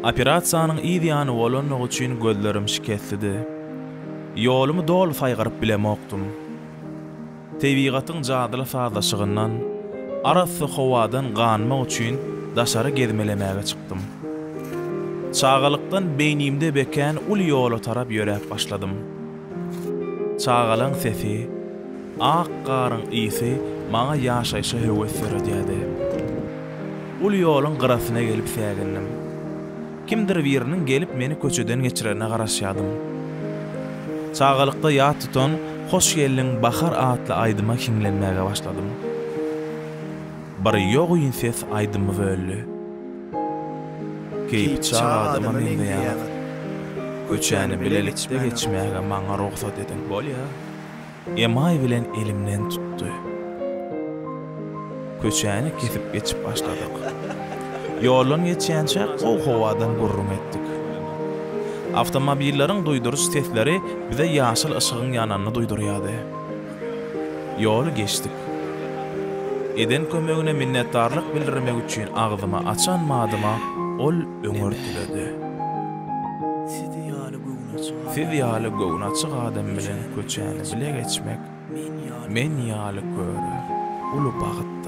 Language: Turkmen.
Operasiýanyň yz ýany bolanlygy üçin gözlerim şikeslidi. Ýolumy doly saýgaryp bilemokdym. Tebigatyň jadyly sazlaşygyndan, arassa howadan ganmak üçin daşary gezmelemäge çykdym. Çagalykdan beýnimde bekän uly ýola tarap ýöräp başladym. Çagalaň sesi, ak garyň ysy maňa ýaşaýşa höwes döredýärdi. Uly ýoluň gyrasyna gelip sägindim. Kimdir biriniň gelip meni köçeden geçirerine garaşýardym. Çagalykda ýat tutan Hoş geldiň, bahar atly aýdyma hiňlenmäge başladym. Bir ýogyn ses aýdymy böldi. Keýpi çag adama meňzeýäňiz. Köçäni bilelikde geçmäge maňa rugsat ediň. Bolýa. Emaý bilen elimden tutdy. Köçäni kesip geçip başladyk. Ýoldan geçýänçäk gowy howadan gürrüň etdik. Awtomobilleriň duýduryş sesleri bize ýaşyl yşygyň ýananyny duýdurýardy. Ýoly geçdik. Eden kömegine minnetdarlyk bildirmek üçin agzymy açan badyma ol öňürtiledi. Siz ýaly göwnaçyk adam bilen köçäni bile geçmek men ýaly köre uly bagtdyr.